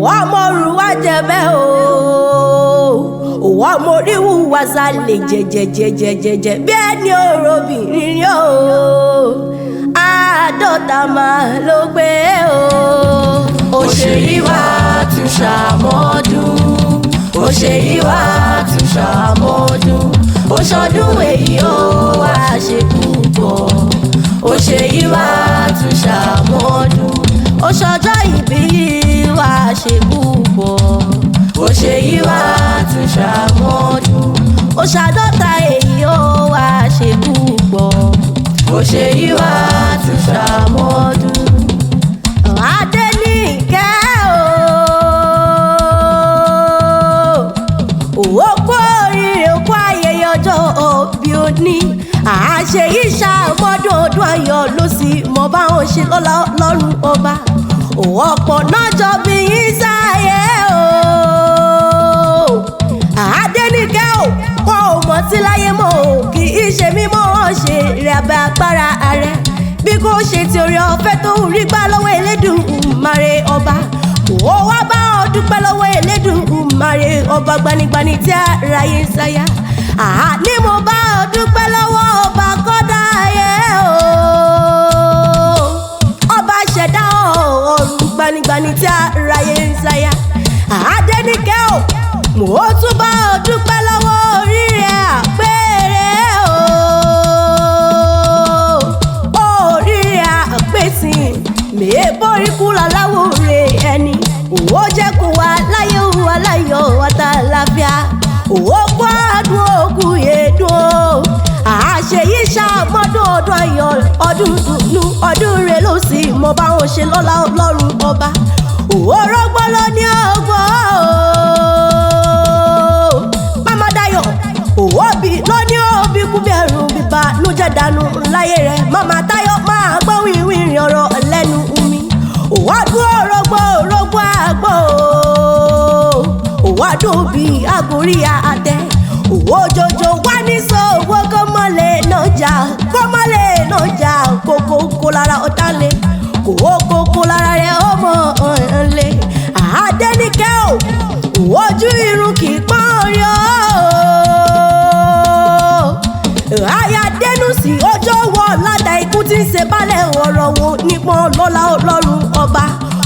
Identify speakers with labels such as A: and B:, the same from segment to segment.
A: Òwò ọmọ òrùwà jẹbẹ́ o. Òwò ọmọ oríwú wàsá lè jẹjẹjẹjẹjẹjẹ bí ẹni òròbìnrin o. 50 máa ló gbé o.
B: Òṣèyí wá tún ṣàmọ́dún. Òṣèyí wá tún ṣàmọ́dún. Òṣọdún èyí ó wá ṣe púpọ̀. Òṣèyí wá tún ṣàmọ́dún.
A: Òṣọjọ́ ìbí wá ṣe púpọ̀.
B: Òṣèyí wá tún ṣàmọ́dún.
A: Òṣàdọ́ta èyí ó wá ṣe púpọ̀.
B: Òṣèyí wá tún ṣàmọ́dún.
A: Adéníkẹ́ o, òwò kú oríire, kú ayẹyẹ ọjọ́ òbí òní. Àṣeyí ṣàmọ́dún, ọdún ayọ̀ ló sì mọ báwọn ṣe lọ́lá lọ́rùn ọba. Òwò ọ̀pọ̀ náà jọ bí yín sáyé o. Adéníkẹ́ o, kọ́ ò mọ̀ sí láyé mọ́ o, kì í ṣe mímọ́ wọn ṣe rẹ̀ abẹ́ agbára ààrẹ bí kò ṣe ti orí ọ̀fẹ́ tó ń rí gbà lọ́wọ́ Elédùmarè ọba. Ó wá bá ọ dúpẹ́ lọ́wọ́ Elédùmarè ọba gbanigbani tí aráyé ń sáyà. Àní mo bá ọ dúpẹ́ lọ́wọ́ ọba kọ́dá ayé o. Ọba ṣẹ̀dá ọ̀run gbanigbani tí aráyé ń sáyà. Adéníkẹ́ o, mo tún bá ọ dúpẹ́ lọ́wọ́ orí rẹ̀ àpẹẹrẹ o. Orí rẹ̀ àpèsìn mèé borí kú láláwòrè ẹni. Òwò jẹ́ kó wà láyé wà láyọ̀ wà tá láfíà. Òwò kó àdùn òkú yédùn o. Àṣeyí ṣàmọ́dún, ọdún ayọ̀, ọdún dùnú, ọdún rẹ̀ ló sì mọ báwọn ṣe lọ́lá ọlọ́run ọba. Òwò rọ́gbọ́n ló ní ọgbọ́n o. Mama Dayọ̀, òwò bí ló ní òbí kú bí ẹrù bíbá ló jẹ́ dànù láyé rẹ̀. Mama Táyọ̀ máa gbọ́ wíwìrì ọ̀rọ̀ lẹ́nu mi. Òwò àdúró rọgbọ́ rọgbọ́ àgbọ̀ o. Òwò àdùn bí àgórí àtẹ. Òwò òjòjò wá ní sòwò kó mọ́lẹ̀ náà jà, kó mọ́lẹ̀ náà jà, kókó kó lára ọ̀tá le, kókó kó lára rẹ̀ ọmọ ọ̀hún le. Adéníkẹ́ o, ojú irun kì í pọ́n rí o. Aya dénú sí ọjọ́ wọ ládàá ikú tí ń ṣe balẹ̀ ọ̀rọ̀ wo nípọn lọ́lá ọlọ́run ọba.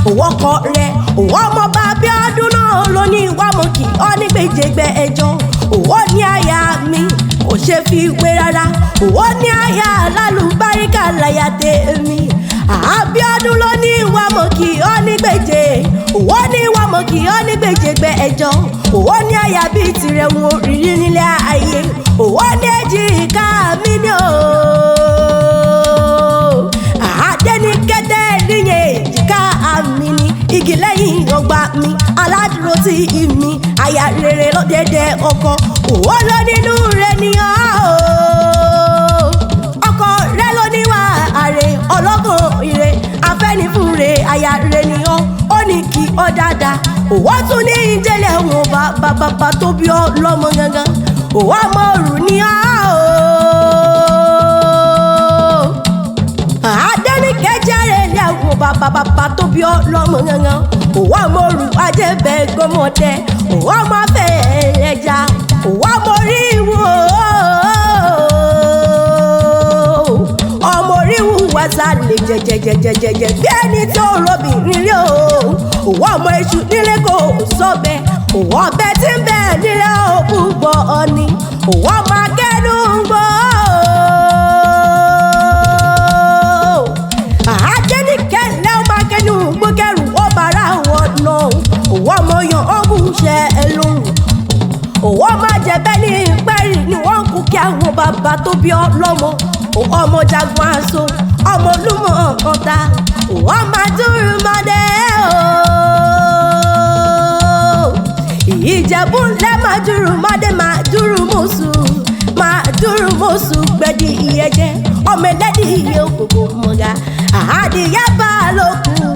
A: Òwò ọkọ rẹ̀, òwò ọmọọba Abíọ́dún náà ló ní ìwámọ̀kì ọ́nìgbèjègbè ẹjọ́. Òwò ní aya mi kò ṣe fi wé rárá. Òwò ní aya lálùbáríkà láyà tèmi. Abíọ́dún ló ní ìwámọ̀kì ọ́nìgbèjè. Òwò ní ìwámọ̀kì ọ́nìgbèjègbè ẹjọ́. Òwò ní aya bíi tirẹ̀ wọn rírí nílé ayé. Òwò ní èjìká mi ní o. Adéníkẹ́tẹ́ níyẹn èjìká mi ni igi lẹ́yìn ọgbà mi, aládùúró tí mi, aya rere lọ́dẹ̀dẹ̀ ọkọ. Òwò ló nínú rẹ̀ ni ọ́ o. Ọkọ rẹ̀ ló níwà àrè ọlọ́gàn ire afẹ́nifúnre, aya rere ni ọ́, ó ní kí ọ dáadáa. Òwò tún ní ìjẹ́lẹ̀ wọn bàbá bàbá tó bí ọ lọ́mọ gangan. Òwò ọmọ òrù ni ọ́ o. Adéníkẹ́ jẹ́rẹ̀ ní àwọn bàbá bàbá tó bí ọ lọ́mọ gangan. Òwò ọmọ òrù ajẹ́bẹ̀ gbọ́mọdé. Òwò ọmọ afẹ́ ẹlẹ́ja. Òwò ọmọ orí ìwò. Ọmọ orí ìwò wàsá lè jẹjẹjẹjẹjẹjẹ bí ẹni tó rọbìnrin rí o. Òwò ọmọ iṣu nílé kò sọ́bẹ̀. Òwò ọbẹ̀ tí ń bẹ nílé òkú gbọ́ ọ ni. Òwò ọmọ akẹ́nu ń gbọ́. Adéníkẹ́ lẹ́ ọmọ akẹ́nu gbókẹ́rù ó bára wọn nà. Òwò ọmọ yan ọ̀gùn ṣe ẹ lóhùn. Òwò ọmọ àjẹbẹ́ ní pẹ́rì ni wọ́n kú kí àwọn bàbá tó bí ọ lọ́mọ. Òwò ọmọ jagun aṣọ, ọmọ olúmọ ọ̀tá. Òwò ọmọ àdúrúmọdé o. Ìjẹ̀bú ńlẹ̀ máa dúró mọ́dé máa dúró mọ́sù, máa dúró mọ́sù gbẹ̀dì ìyẹ́jẹ́ ọmọ ẹlẹ́dì iye òkòkò mọ̀gá. Àdìyá bá a lókun,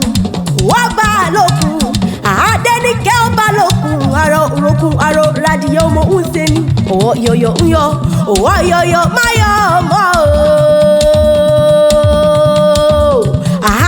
A: wọ́n bá a lókun, Adéníkẹ́ ó bá lókun, àrò òrokun àrò radìyẹ ọmọ ń ṣe ni. Òwò yọ̀yọ̀ ń yọ, òwò yọ̀yọ̀ má yọ ọmọ o.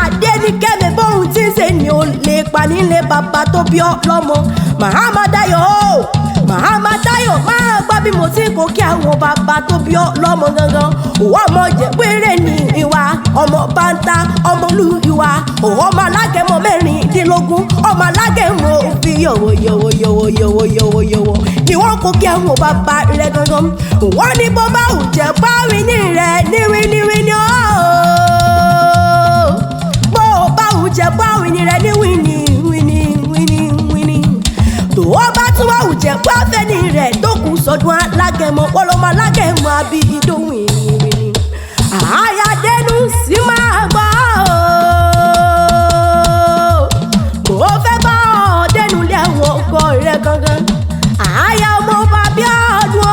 A: Adéníkẹ́ mi bóun tí ń ṣe ni ó lè pa nílé. bàbá tó bí ọ lọ́mọ. Màhámà Dayọ̀ o, Màhámà Dayọ̀, máa gbọ́ bí mo ti kò kí àwọn bàbá tó bí ọ lọ́mọ gangan. Òwò ọmọ jẹ̀wéré ní ìwà ọmọ bàǹtà ọmọ olú ìwà òwò ọmọ alágẹmọ 16 ọmọ alágẹmọ òfin yọ̀wọ̀ yọ̀wọ̀ yọ̀wọ̀ yọ̀wọ̀ yọ̀wọ̀ yọ̀wọ̀ ni wọ́n kò kí àwọn bàbá rẹ̀ gangan. Wọ́n ní bó bá ò jẹ́ bá wíní rẹ̀ ní wíní wíní ooo, bó bá ò jẹ́ bá wíní rẹ̀ ní wíní wíní wíní wíní, tó o bá tún wá ò jẹ́ bá fẹ́ni rẹ̀ tó kù sọdún alágẹmọ wọ́lọ́mọ alágẹmọ àbí ìdóhùn wíní. Àyàdẹnu sí máa gbọ́ ooo, mo fẹ́ bá ọ dẹnu lé àwọn ọkọ rẹ gangan. Àyà ọmọ bàbí ọdún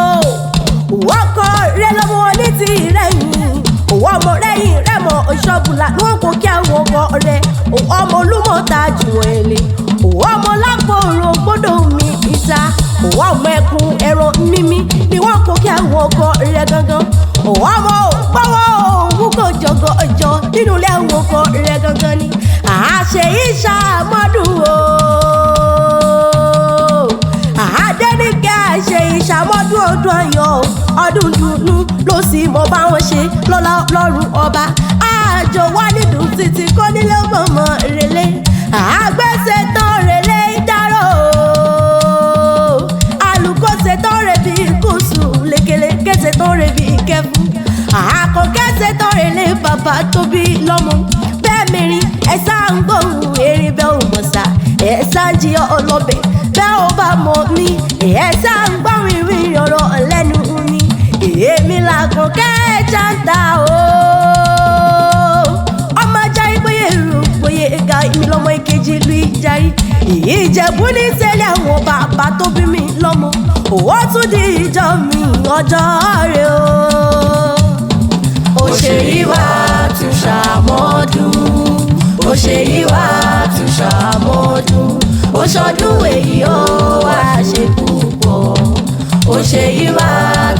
A: ooo, ọkọ rẹ lọ́mọ ní ti rẹ̀yìn òwò ọmọ rẹ̀yìn rẹ̀mọ ṣọ́bùlà ní wọn kò kí àwọn ọkọ rẹ. Òwò ọmọ olúmọ̀ta jùwọ̀n èlé, òwò ọmọ lápòrò gbọ́dọ̀ mi ìta, òwò ọmọ ẹkùn ẹran mímí ni wọn kò kí àwọn ọkọ rẹ gangan. Òwò ọmọ ògbọ́wọ́ òwú kò jọgọ ọjọ́ nínú ilé àwọn ọkọ rẹ gangan ni àṣẹ ìṣàmọ́dún o. Àdẹ́nìkẹ́ àṣẹ ìṣàmọ́dún ọdún ayọ̀ ọdún dùnú ló sì mọ báwọn ṣe lọ́lá lọ́rùn ọba. Àjò wà nídùú títí kó nílé mọ̀mọ́ relé, àgbẹ̀sẹ̀ tán relé dárò, àlùkòsẹ̀ tán rebi kùsù lékele kẹsẹ̀ tán rebi kẹfù, àkọ́kẹ́sẹ̀ tán relé bàbá tó bí lọ́mọ. Bẹ́ẹ̀ mìíràn ẹ̀sà ń gbóhùn erin bẹ́ẹ̀ ò mọ̀ sá, ẹ̀sà ń jiyàn ọlọ́bẹ̀ bẹ́ẹ̀ ò bá mọ̀ mí, ẹ̀sà ń gbọ́ rìnrìn ọ̀rọ̀ lẹ́nu mi. Èmi làkàn kẹ́ẹ̀jà ń ta o, ọmọ ajá ìgbóyè rú gbóyè ga, èmi lọ́mọ ìkejì ìlú Ìjàrí Ìjẹ̀bú ní tẹ́lẹ̀ àwọn bàbá tó bí mi lọ́mọ. Òwò tún di ìjọ mi ọjọ́ rẹ o.
B: Òṣèyí wá tún ṣàmọ́dún, òṣèyí wá tún ṣàmọ́dún, ó ṣọdún èyí ó wá ṣe púpọ̀. Òṣèyí wá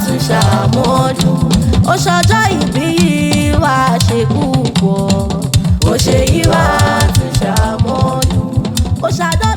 B: tún ṣàmọ́dún,
A: Ó ṣọjọ́ ìbí yìí wá ṣe púpọ̀.
B: Òṣèyí wá tún ṣàmọ́dún,
A: Ó ṣàdọ́.